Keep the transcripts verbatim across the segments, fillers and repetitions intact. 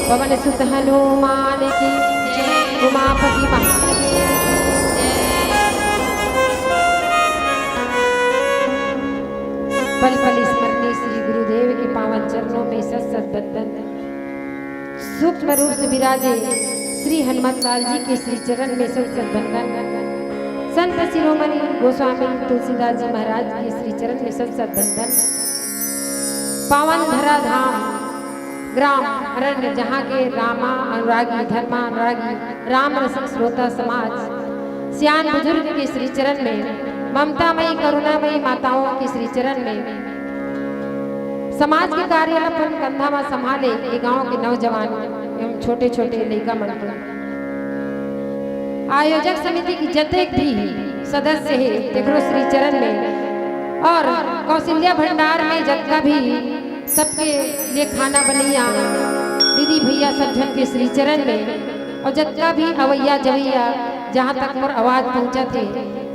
पवन सुत हनुमान की जय। उमापति महादेव की जय। पल पल स्मरणीय श्री गुरुदेव के पावन चरणों में शत शत वंदन। सूक्ष्म रूप से विराजे श्री हनुमत लाल जी के श्री चरण में शत शत वंदन। संत शिरोमणि गोस्वामी तुलसीदास जी महाराज के श्री चरण में शत शत वंदन। पावन धरा धाम ग्राम अरण्य, जहाँ के रामा अनुरागी, धर्मा अनुरागी, राम रसिक श्रोता समाज, सियान बुजुर्ग के श्री चरण में, ममतामयी करुणामयी माताओं के श्री चरण में, समाज के कार्य ल अपन कंधा म संभाले ये गांव के नौजवान एवं छोटे-छोटे लइका मन के आयोजक समिति की जतेक भी सदस्य हे, तेकरो श्री चरण में, और कौशल्या भंडार में जतका भी सबके लिए खाना बनैया दीदी भैया सब झन के श्री चरण में, और जतका भी अवैया जवैया जहाँ तक मोर आवाज पहुँचत हे,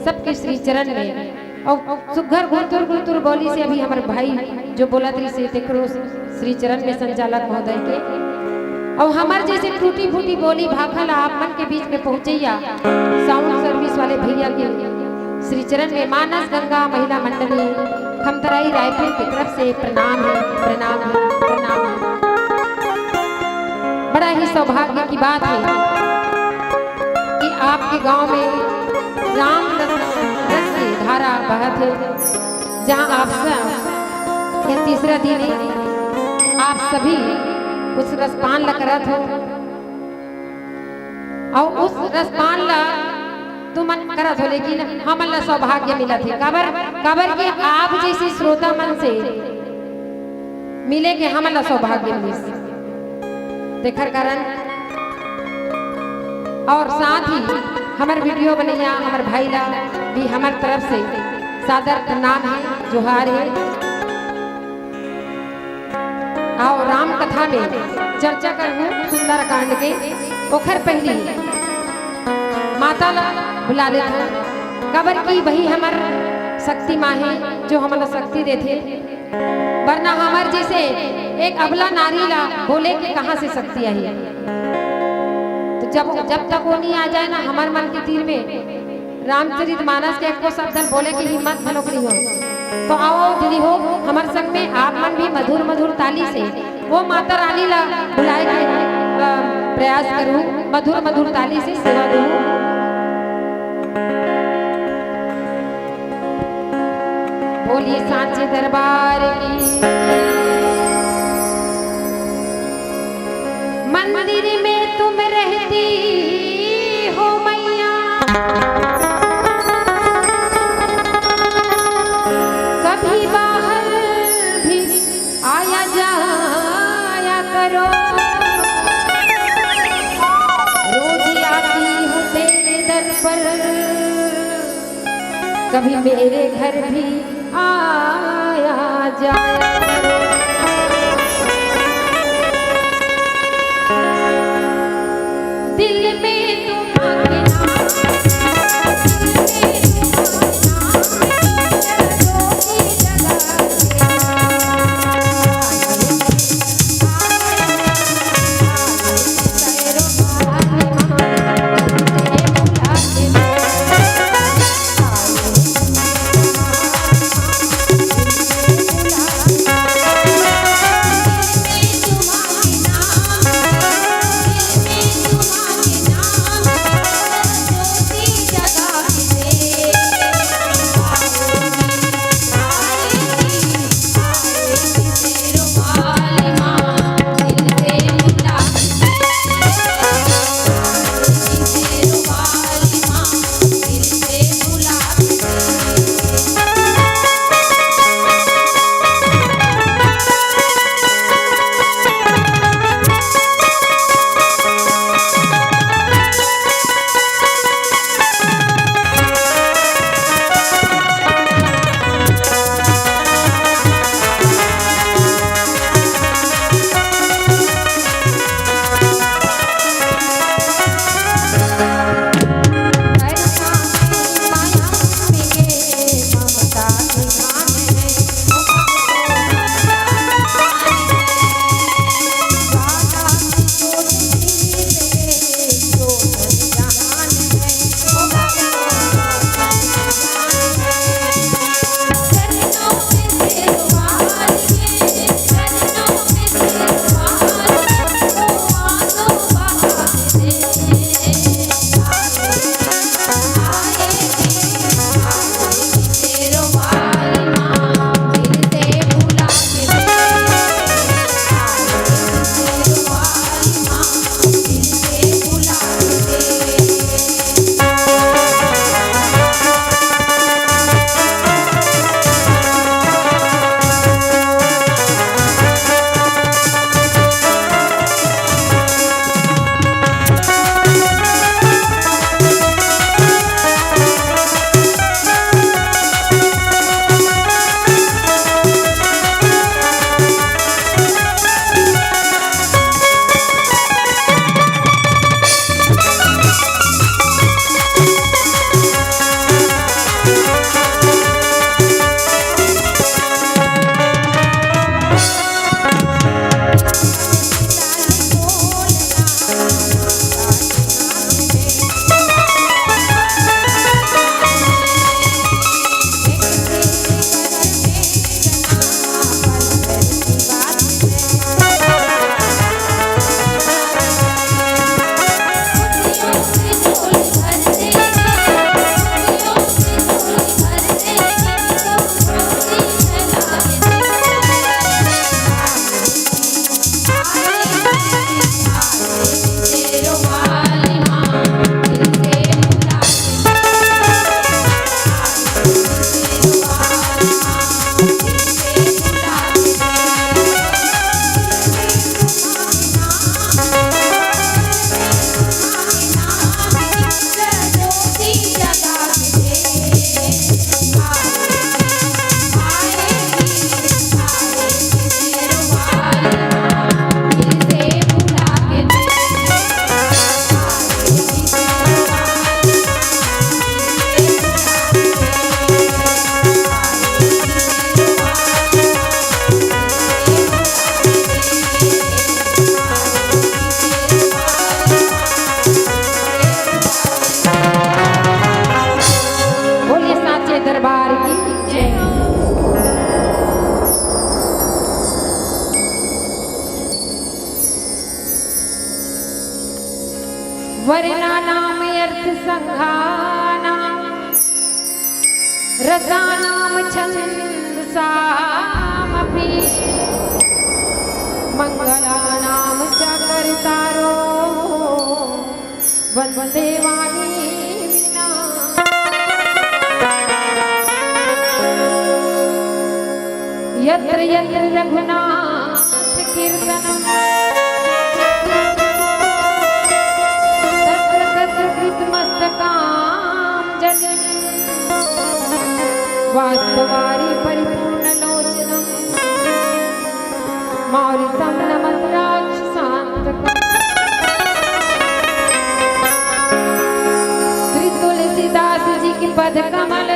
सबके श्री चरण में। और सुग्घर गुरतुर गुरतुर बोली से अभी हमर भाई जो बोलत रहिस हे, तेकरो श्री चरण में संचालक महोदय के। और हमर जैसे टूटी फूटी बोली भाखा ला आप मन के बीच में पहुँचैया साउंड सर्विस वाले भैया के श्री चरण में मानस गंगा महिला मंडली खमतराई रायपुर की तरफ से प्रणाम है, प्रणाम है, प्रणाम है। बड़ा ही सौभाग्य की बात है कि आपके गांव में राम रस, रस की धारा बहत है, जहां आप सब, ये तीसरा दिन है, आप सभी उस रसपान ला करत हो, और उस रसपान ला तुमन करत हो, लेकिन हमन ला सौभाग्य मिलत हे। काबर, काबर कि आप जैसे श्रोता मन से मिले के हमन ला सौभाग्य मिलिस। तेखर कारण और साथ ही हमर वीडियो बनैया हमर भाई ला भी हमर तरफ से सादर प्रणाम है, जोहार है। आओ राम कथा में चर्चा करहूं सुंदरकांड के। ओखर पहली माता ला बुला लेथन, काबर कि वही हमर शक्ति माँ हे जो हमन ला शक्ति देथे, वरना हमर जैसे एक अबला नारी ला बोले के कहाँ से शक्ति आही। तो जब, जब तक वो नहीं आ जाए ना हमर मन के तीर में, रामचरित मानस के एको शब्द बोले के हिम्मत घलोक नहीं हो। तो आओ दीदी हो, हमर संग में आप मन भी मधुर मधुर ताली से वो माता रानी ला बुलाए के, अ, प्रयास करूं, मधुर मधुर ताली से सेवा दूं। बोलिए सांचे दरबार की। मंदिर में तुम रहती हो मैया, कभी बाहर भी आया जाया करो। रोज आती हूँ तेरे दर पर, कभी मेरे घर भी आया जाया करो। दिल में तुम्हारे नाम, दिल में तुम्हारे नाम, नाम अर्थ संघानां रसानां छंदसामपि। मंगलानां च कर्तारो वंदे वाणी विना। यत्र यत्र रघुनाथ कीर्तनम् तत्र तत्र कृतमस्तकाञ्जलिम्। वास्तवारि परिपूर्णलोचनम् मारुतं नमत राक्षसान्तकम्। श्री तुलसीदास जी के पद कमल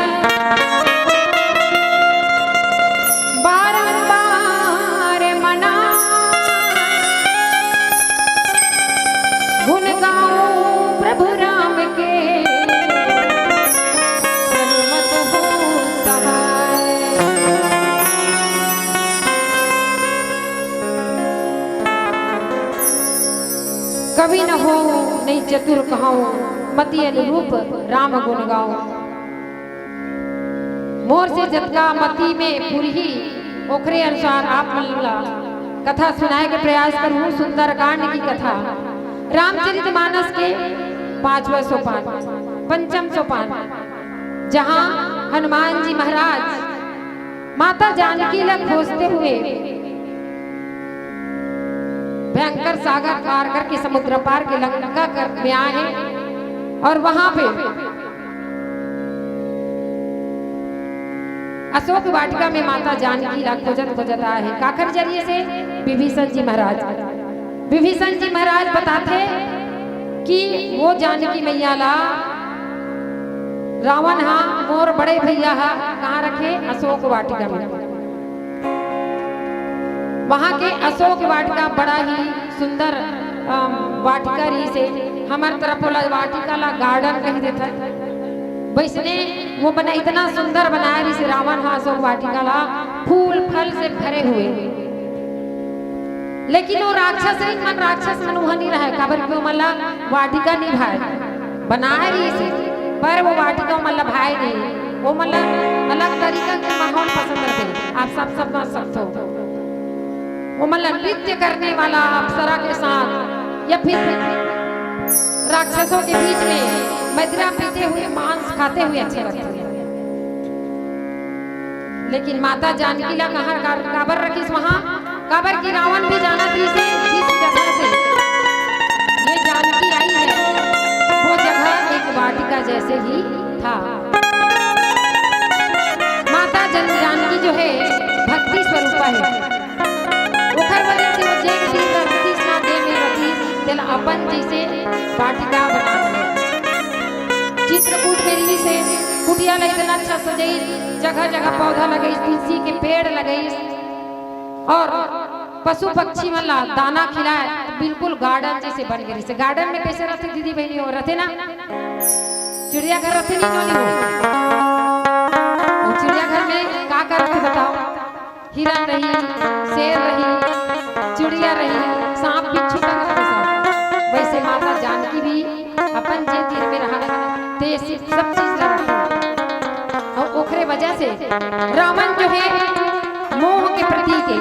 बारंबार मना गुण गाऊं प्रभु राम के, हनुमत हो सहाय। कवि न हो नहीं चतुर कहाऊं, मति अनुरूप राम गुण गाऊं। मोर से जतका मति में पुरही, ओखरे अनुसार आप मन ला कथा सुनाए के प्रयास करहूं। सुंदरकांड की कथा, रामचरित मानस के पांचवा सोपान, पंचम सोपान, जहां हनुमान जी महाराज माता जानकी ला खोजते हुए भयंकर सागर पार करके, समुद्र पार के लंका कर में आए हैं और वहां पे अशोक वाटिका में माता जानकी ला खोजत खोजत आए हैं। काखर जरिए से? विभीषण जी महाराज। विभीषण जी महाराज बताथे कि वो जानकी मैया ला रावण हा, मोर बड़े भैया हा, कहाँ रखे? अशोक वाटिका में। वहां के अशोक वाटिका बड़ा ही सुंदर, अम, वाटिका रहिसे। हमर तरफ ओला वाटिका ला garden कहि देथन। वैसने वो बना, इतना सुंदर बनाए रहिसे रावण हा अशोक वाटिका ला, फूल फल से भरे हुए। लेकिन वो राक्षस रहिन मन, राक्षस मन उहाँ नहीं रहे, काबर कि ओमन ला वाटिका नहीं भाए, बनाए रहिसे, पर वो वाटिका ओमन ला भाए नहीं। ओमन ला अलग तरीका के माहौल पसंद रहिथे, आप सब समझ सकथो। ओमन ला नृत्य करने वाला अप्सरा के साथ या फिर राक्षसों के बीच में मदिरा पीते हुए, मांस खाते हुए अच्छे लगते हैं। लेकिन माता जानकी ला कहाँ का-, काबर रखिस वहाँ? काबर कि रावण भी जानत रहिसे जिस जगह से ये जानकी आई है, वो जगह एक वाटिका जैसे ही था। माता जन-, जानकी जो है, भक्ति स्वरूपा है। ओखर वजह से वो जे भी रतिस ना दे में रतिस, तेला अपन जैसे वाटिका बना दे। चित्रकूट में रहिसे, कुटिया ला इतना अच्छा सजाइस, जगह जगह पौधा लगाइस, तुलसी के पेड़ लगाइस और पशु पक्षी मन ला दाना खिलाए, बिल्कुल garden जैसे बन गे रहिसे। Garden में कैसे रहिथे दीदी बहिनी हो, रहिथे ना? चिड़ियाघर रहिथे नहीं, नहीं हो? वो चिड़ियाघर में का का रहिथे बताओ? हिरन रही, शेर रही, चिड़िया रही, सांप बिच्छू तक रहिथे सब। वैसे माता जानकी भी अपन जे तीर में रहा, ते सब चीज ला रखिन। और ओखरे वजह से रावण जो है मोह के प्रतीक है,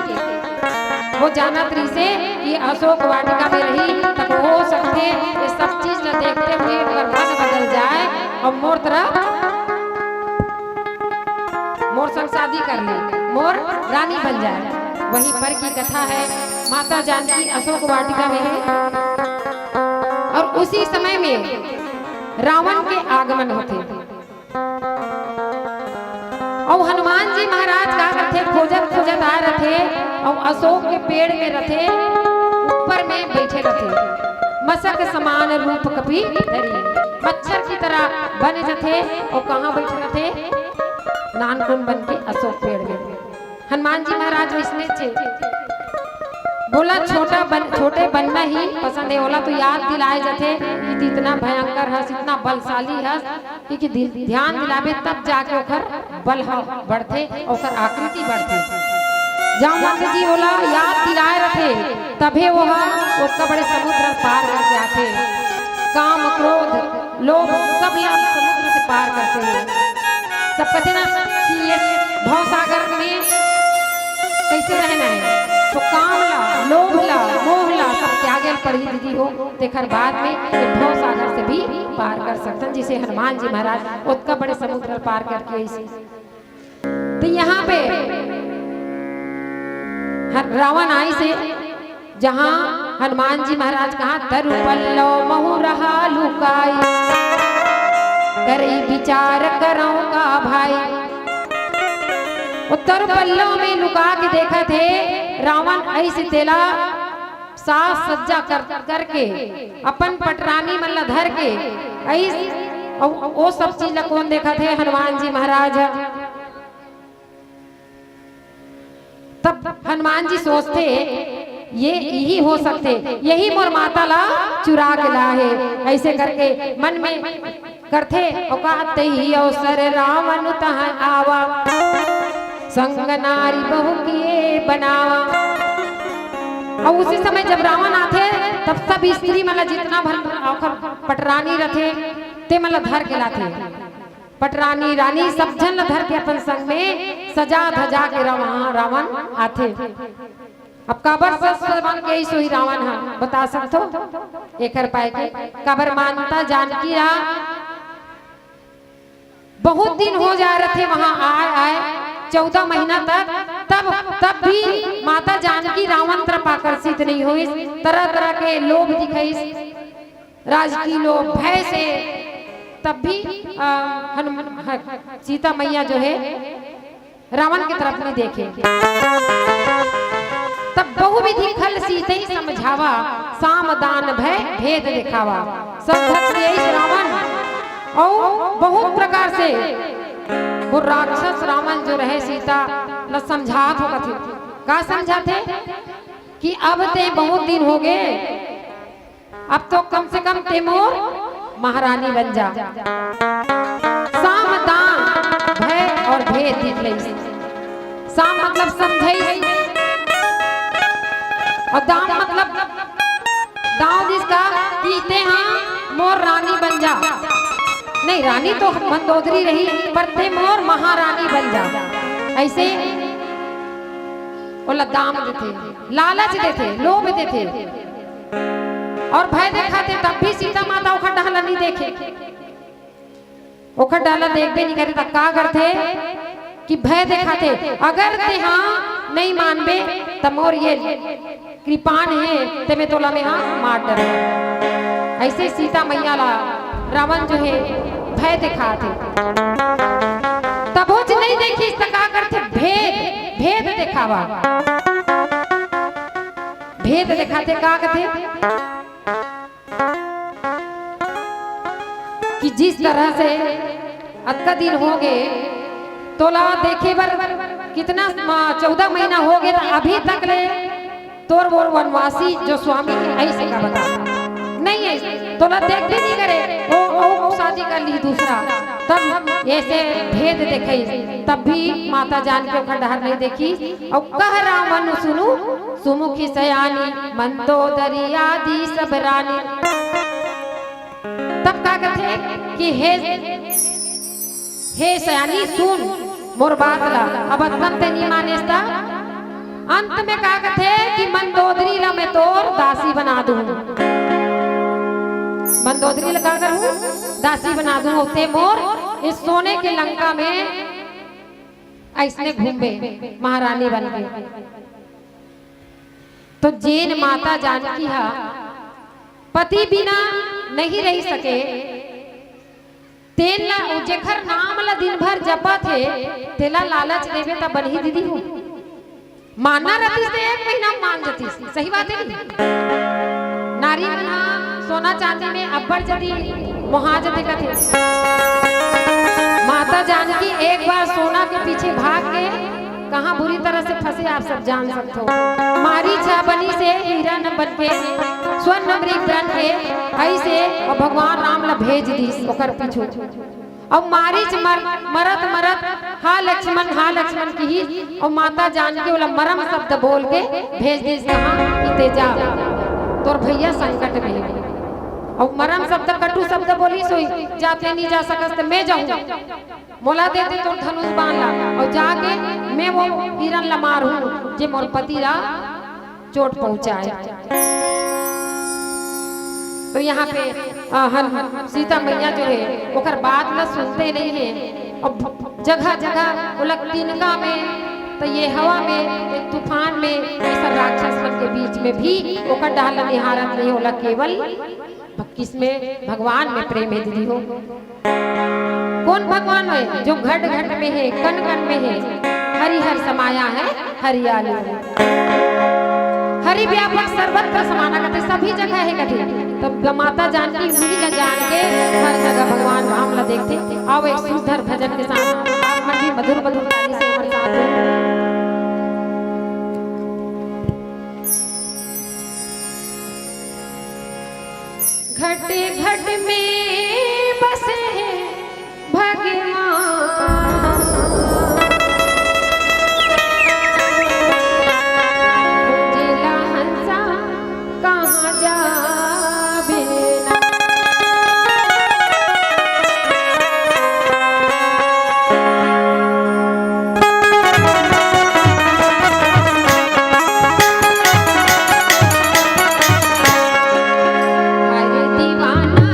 वो जानत रहिसे कि अशोक वाटिका में रही, तब हो सकथे ये सब चीज ला देखते हुए ओकर मन बदल जाए और मोर तरफ मोर संग शादी कर ले, मोर रानी बन जाए। वहीं पर की कथा है, माता जानकी अशोक वाटिका में है और उसी समय में रावण के आगमन होथे। अउ हनुमान जी महाराज का करथे, खोजत खोजत आए रथे अउ अशोक के पेड़ में रथे, ऊपर में बैठे रथे। मसक समान रूप कपि धरी, मच्छर की तरह बन जथे। अउ कहाँ बैठे रथे? नानकुन बन के अशोक पेड़ में। हनुमान जी महाराज वैसने थे, बोला छोटा बन, छोटे बनना ही पसंद है। ओला तो याद दिलाए जथे कि इतना भयंकर हस, इतना बलशाली हस, कि, कि दि-, ध्यान दिलाबे तब जाके ओखर बल ह बढ़थे, ओखर आकृति बढ़थे। जामवंत जी ओला याद दिलाए रथे, तभे वो ह ओतका बड़े समुद्र पार करके आथे। काम, क्रोध, लोभ, सब ला समुद्र से पार करते हुए। सब कहते ना कि ये भव सागर में कैसे रहना है, तो काम ला, लोभ ला, मोह ला सब त्यागे ल पड़ही दीदी हो, तेखर बाद में ये भव सागर से भी पार कर सकथन, जिसे हनुमान जी महाराज ओतका बड़े समुद्र पार करके अइसे। तो यहाँ पे हर रावण आइसे, जहाँ हनुमान जी महाराज कहा, "तरु पल्लव महु रहा लुकाई, करई विचार करौं का भाई।" वो तरु पल्लव में लुका के देखत हे रावण, अइसे तेला साज सज्जा कर, करके अपन पटरानी मन ला धर के अइस, अउ ओ सब चीज ला कोन देखत हे? हनुमान जी महाराज। तब हनुमान जी सोचथे, ये यही हो सकथे, यही मोर माता ला चुरा के ला हे। अइसे करके मन में करथे, अउ कहा, "तेहि अवसर रावण तहाँ आवा, संग नारी बहु किए बनावा।" अउ उसी समय जब रावण आथे, तब सब स्त्री मन ला, जितना भर ओखर पटरानी रथे, ते मन ला धर के लाथे। पटरानी, रानी, सब झन ला धर के अपन संग में सजा धजा के रावण, रावण आथे। अब काबर सज सवंर के अइस होही रावण ह, बता सकथो? एखर पाए के काबर माता जानकी ह बहुत दिन हो जाए रथे वहाँ आए आए, चौदह महीना तक, तब, तब भी माता जानकी रावण तरफ आकर्षित नहीं होइस, तरह तरह के लोभ दिखाइस, राजकी लोभ, भय से, तब भी, अ, हनुम-, ह-, सीता मैया जो है रावण के तरफ नहीं देखे। तब बहुविधि खल सीतहि समझावा, साम दान भय भेद दिखावा। सब भक्त यही रावण अउ बहुत प्रकार से वो राक्षस रावण जो रहे सीता ल समझात हो कथे। का समझाथे? कि अब ते बहुत दिन हो गए, अब तो कम से कम ते मोर महारानी बन जा। साम दान भय और भेद दिखलइस। साम मतलब समझइस, और दान मतलब दाव दिस का कि ते हाँ मोर रानी बन जा। नहीं, रानी तो मंदोदरी रही, पर ते मोर महारानी बन जा। अइसे ओला दाम देथे, लालच देथे, लोभ देथे। और भय देखाथे, तब भी सीता माता ओखर डहर ला नहीं देखे। ओखर डहर ला देखबे नहीं करे, त का करथे कि भय देखाथे, "अगर ते हाँ नहीं मानबे, त मोर ये कृपाण हे, ते में तोला में हाँ मार डरहूँ।" अइसे सीता मैया ला रावण जो है भय देखाथे। तभो च नहीं देखिस, त का करथे? भेद, भेद देखावा। भेद देखाथे, का कथे कि जिस तरह से अतका दिन हो गए, तोला देखे बर कितना म-, चौदह महीना हो गए, त अभी तक ले तोर मोर वनवासी जो स्वामी है, अइसे का बता? नहीं है, तोला देखबे नहीं करे, ओ, ओ शादी कर ली दूसरा। तब ऐसे भेद देखे, तब भी माता जानकी ओखर डहर नहीं देखी। अउ कह रावण सुनु, सुमुखी सयानी, मंदोदरी आदि सब रानी। तब का कथे कि हे, हे सयानी, सुन मोर बात ला, अब अतकन ते नी मानेस त अंत में का कथे कि मंदोदरी ला मैं तोर दासी बना दूं। मंदोदरी ला का करूं? दासी बना दूं। ते मोर इस सोने के लंका में अइसने घूमबे महारानी बन के। तो जेन माता जानकी हा पति बिना नहीं रह सके, तेन ला, जेखर नाम ला दिन भर जपत हे, तेला लालच देबे त बनही दीदी हो। मानना रहितिस त एक महीना म मान जतिस। सही बात हे नहीं? नारी मन ह सोना चांदी में अब्बड़ जल्दी मोहा जथे कथे। माता जानकी एक बार सोना के पीछे भाग के कहाँ बुरी तरह से फंसे, आप सब जान सकते हो। मारीच ह बनिस हे हीरा न बन के, स्वर्ण मृग बन के, अइसे अउ भगवान राम ला भेज दिस ओकर पीछू। अउ मारीच मर-, मरत मरत, "हा लक्ष्मण, हा लक्ष्मण" किहिस, अउ माता जानकी ओला मरम शब्द बोल के भेज दिस कहाँ कि ते जा, तोर भैया संकट में हे। अउ मरम शब्द, कटु शब्द बोलिस होही, "जा तैं नइ जा सकस त मैं जाहूं, मोला दे दे तोर धनुष बाण ला, अउ जाके मैं वो हिरन ला मारहूं, जे मोर पति ला चोट पहुंचाए।" तो यहाँ पे, अ, हन-, सीता मैया जो हे, ओकर बात ला सुनते नइ हे। अब जगह-जगह ओला तिनका में, त ये हवा में, ये तूफान में, ये सब राक्षस मन के बीच में भी ओकर डहर ला निहारत नइ हे, ओला केवल किस में? भगवान में प्रेम हे दीदी हो। कोन भगवान हे? जो घट घट में हे, कण कण में हे, हरि हर समाया है हरियाली में। हरि व्यापक सर्वत्र समाना कथे, सभी जगह हे कथे। तब ग-, माता जानकी उही ला जान के हर जगह भगवान राम ला देखथे। आओ एक सुंदर भजन के साथ आप मन भी मधुर मधुर ताली से हमर साथ हो। घट घट में बसे हैं भगवान। जिला हंसा कहाँ जावे ना। हरे दीवाना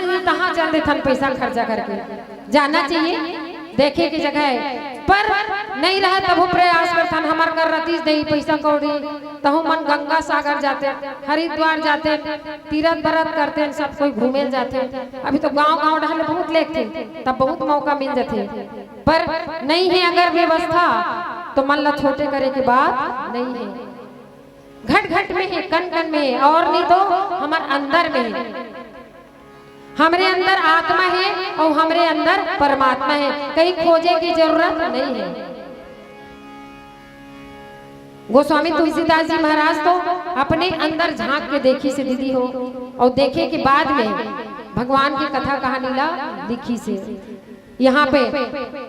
ही तहाँ चल देथन पैसा खर्चा करके। जाना चाहिए, देखे के जगह है, पर नहीं रहा तभो प्रयास करथन। हमर कर रतीस दे पैसा कौड़ी, तहु मन गंगा सागर जाते, हरिद्वार जाते, तीरथ बरत करते, सब कोई घूमे जाते। अभी तो गांव गांव डहर बहुत लेखते, तब बहुत मौका मिल जाते, पर नहीं है अगर व्यवस्था तो मन ला छोटे करे के बात नहीं है। घट घट में है, कण कण में है, और नहीं तो हमर अंदर में है। हमरे अंदर आत्मा है और हमरे अंदर परमात्मा है, कहीं खोजे की जरूरत नहीं है। गोस्वामी तुलसीदास जी महाराज तो अपने अंदर झांक के देखिस दीदी हो, और देखे के बाद में भगवान की कथा कहानी ला लिखिस। यहाँ पे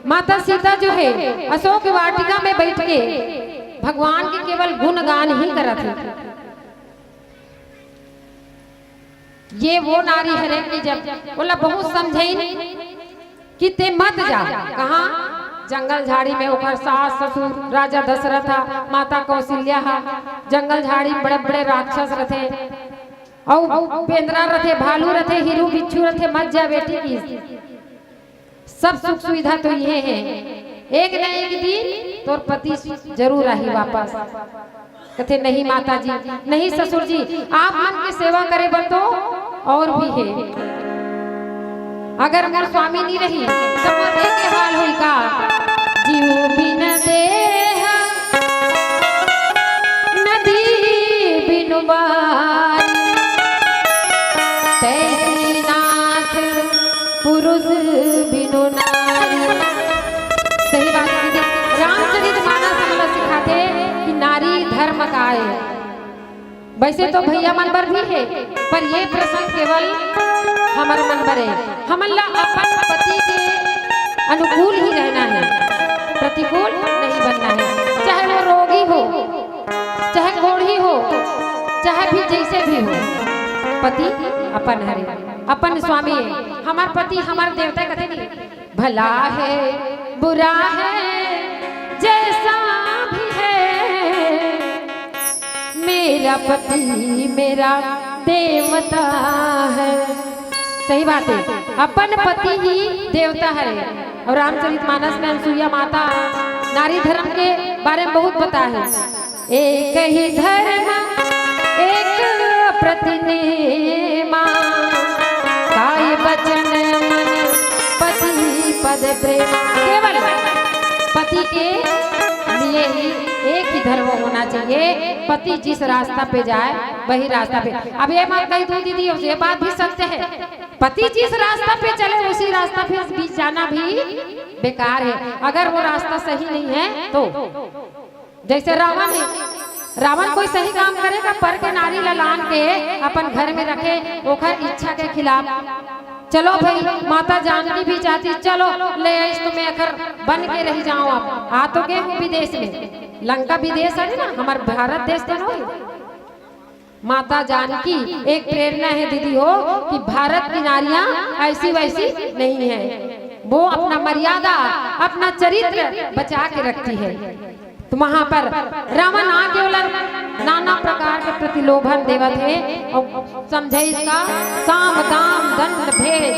माता सीता जो है अशोक वाटिका में बैठ के भगवान के केवल गुणगान ही करत है। ये वो नारी हरे कि जब ओला बहुत समझाइन कि ते मत जा। कहाँ? जंगल झाड़ी में ओकर सास ससुर, राजा दशरथ हा, माता कौशल्या हा, जंगल झाड़ी में बड़े बड़े राक्षस रथे, अउ बेंदरा रथे, भालू रथे, हिरू बिच्छू रथे, मत जा बेटी की। सब सुख सुविधा तो ये है, एक न एक दिन तोर पति जरूर आही वापस। कथे, "नहीं माता जी, नहीं ससुर जी, आप मन के सेवा करे बर तो और भी है। अगर मोर स्वामी नहीं रही, तो मोर एके हाल होई का?" जीव बिन देह नदी बिनु बारी, तैसी नाथ पुरुष बिनु नारी। सही बात है दीदी। रामचरित मानस हमला सिखाथे कि नारी धर्म का आय। वैसे तो भैया मन बर भी है, पर ये प्रसंग केवल हमर मन बर है। हमन ला अपन पति के अनुकूल ही रहना है, प्रतिकूल नहीं बनना है। चाहे वो रोगी हो, चाहे कोढ़ी हो, चाहे भी जैसे भी हो, पति अपन हरे, अपन स्वामी है। हमार पति हमार देवता कथे नहीं, भला है बुरा है जैसा भी है, मेरा पति मेरा देवता है। सही बात है, अपन पति ही देवता है। और रामचरित मानस में अनसुईया माता नारी धर्म के बारे में बहुत बताया है। एक ही धर्म एक प्रतिनेमा, काय बचन मन पति पद प्रेमा। केवल पति के लिए ही एक ही धर्म होना चाहिए। पति जिस रास्ता पे जाए वही रास्ता पे। अब ये मत कही दूं दीदी, ये बात भी सत्य है, पति जिस रास्ता पे चले उसी रास्ता पे भी जाना भी बेकार है, अगर वो रास्ता सही नहीं है तो। जैसे रावण है, रावण कोई सही काम करेगा, पर के नारी ला लान के अपन घर में रखे, ओखर इच्छा के खिलाफ। चलो भाई, माता जानकी भी चाहती, चलो ले आइस तो मैं एखर बन के रह जाऊं। अब आ तो गए हूं विदेश में, लंका विदेश है ना, हमार भारत देश तो नहीं। माता जानकी एक प्रेरणा है दीदी हो, कि भारत की नारियां ऐसी वैसी नहीं है, वो अपना मर्यादा, अपना चरित्र बचा के रखती है। तो वहां पर रावण आके ओला नाना प्रकार के प्रतिलोभन देवत हे और समझाइस का साम दाम दंड भेद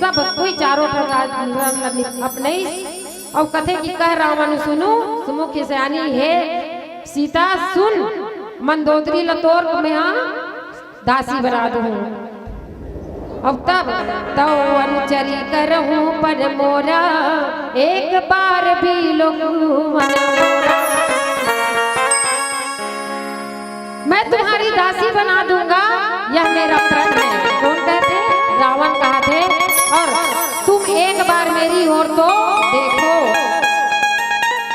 सब कोई चारों प्रकार अपने और कथे कि कह रावण सुनु, सुमुख सियानी हे सीता सुन, मंदोदरी ल तोर मेहा दासी बना दूं। अब तब तौ अनुचरी करहूं पर मोरा, एक बार भी लोग मन मोरा। मैं तुम्हारी दासी बना दूंगा, यह मेरा प्रण है। कौन कहते? रावण कहते। और तुम एक बार मेरी ओर तो देखो,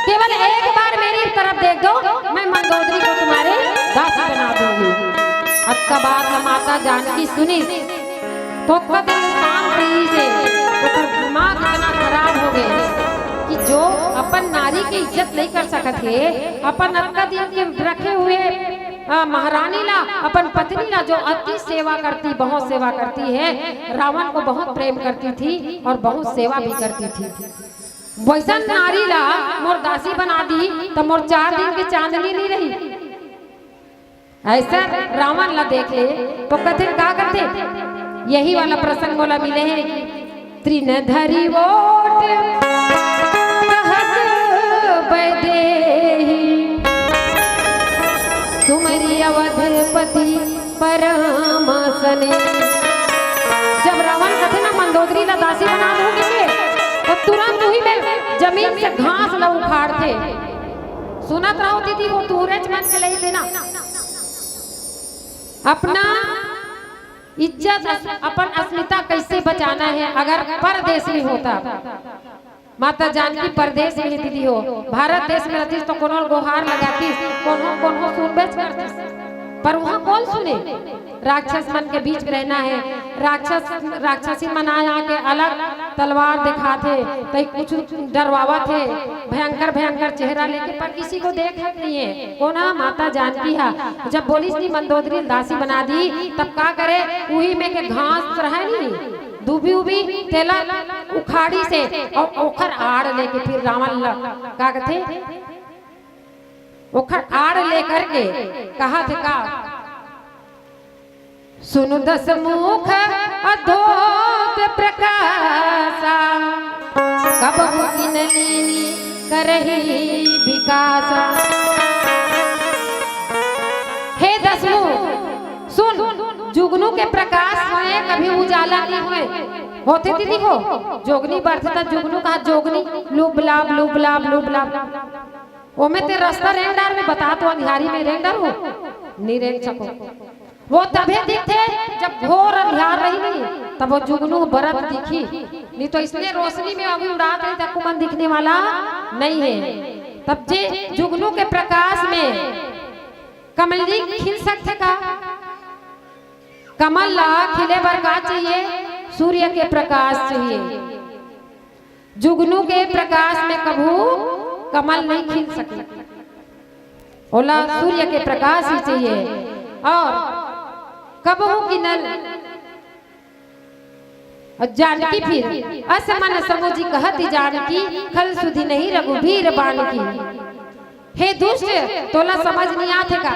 केवल एक बार मेरी तरफ देख दो, मैं मंदोदरी को तुम्हारे दासी बना दूंगी। अतका बात ह माता जानकी सुनिस, तो अतका दिन शांत रहिस हे, ओकर दिमाग इतना खराब हो गए कि जो अपन नारी की इज्जत नहीं कर सकत हे, अपन अतका दिन के रखे हुए, अ, महारानी ला, अपन पत्नी ला जो अति सेवा करती, बहुत सेवा करती है, रावण को बहुत प्रेम करती थी और बहुत सेवा भी करती थी। वैसन नारी ला मोर दासी बना दी, तो मोर चार दिन के चांदनी नहीं रही। ऐसा रावण ला देख ले, तो कथे का करथे? यही वाला प्रसंग मोला मिले हे कि तृण धरि ओट कहत बैदेही, सुमरि अवधपति परम सनेही। जब रावण कथे ना, मंदोदरी ला दासी बना दूंगी के, तो तुरंत उही में जमीन से घास ला उखाड़थे। सुनत रहो दीदी, वो तुहरेच मन के लही देना। अपना इज्जत, अस-, अपन अस्मिता कैसे बचाना है अगर परदेश में होता। माता जानकी परदेश में दीदी हो, भारत देश में रहतीस तो कोनो गोहार लगातीस, कोनो, कोनो सुनबेच करतीस। पर वहाँ कौन सुने? राक्षस मन के बीच में रहना है। राक्षस, राक्षसी मन आ आके अलग तलवार दिखाथे, तई कुछ डरवावत हे, भयंकर भयंकर चेहरा लेके, पर किसी को देखत नहीं है। कोन हा? माता जानकी हा। जब बोलिस नी मंदोदरी दासी बना दी, तब का करे? उही में के घास रहे नी, दूबी उबी, तेला उखाड़ी से और ओखर आड़ लेके फिर रावण ल-, का कथे, ओखर आड़ लेकर के कहा थे का, सुनु दस मुख अधोत प्रकाशा, कबहु किन लीनी करही विकासा। हे दसमुख, सुन, जुगनू के प्रकाश में कभी उजाला नहीं होए। होथे दीदी हो, जोगनी बढ़थे त जुगनू कहा जोगनी, लुब लाब, लुब लाब, लुब लाब। ओमे ते रस्ता रेंग डार में बता तो अंधियारी में रेंग डार हो, नहीं रेंग सको। वो तभे दिखथे जब घोर अंधियार रही नहीं, तब वो जुगनू बरत दिखी, नहीं तो इसने रोशनी में अभी उड़ात रही तक मन दिखने वाला नहीं है। तब जे जुगनू के प्रकाश में कमली खिल सकथे का? कमल ला खिले बर का चाहिए? सूर्य के प्रकाश चाहिए। जुगनू के प्रकाश में कभू कमल नहीं खिल सके, ओला सूर्य के प्रकाश ही चाहिए। और कबहू किनल जानकी फिर अस मन समुझी कहत जानकी, खल सुधि नहीं रघुबीर बानकी। हे दुष्ट, तोला समझ नहीं आथे का?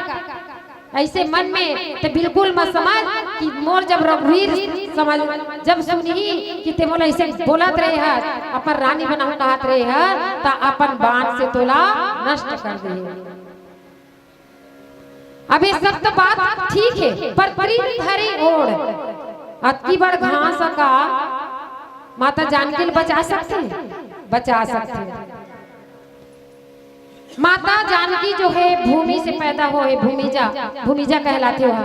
ऐसे मन में तो बिल्कुल मत समझ कि मोर जब रघुवीर समझ, जब सुनही कि ते मोला ऐसे बोलत रहे हस, अपन रानी बनाहूं कहत रहे हस, त अपन बाण से तोला नष्ट कर दे। अब ये सब तो बात ठीक है, पर तृण धरि ओट, अतकी बड़ घास का माता जानकी ल बचा सकथे? बचा सकथे। माता जानकी जो है भूमि से पैदा होए, भूमिजा, भूमिजा कहलाथे ओहा।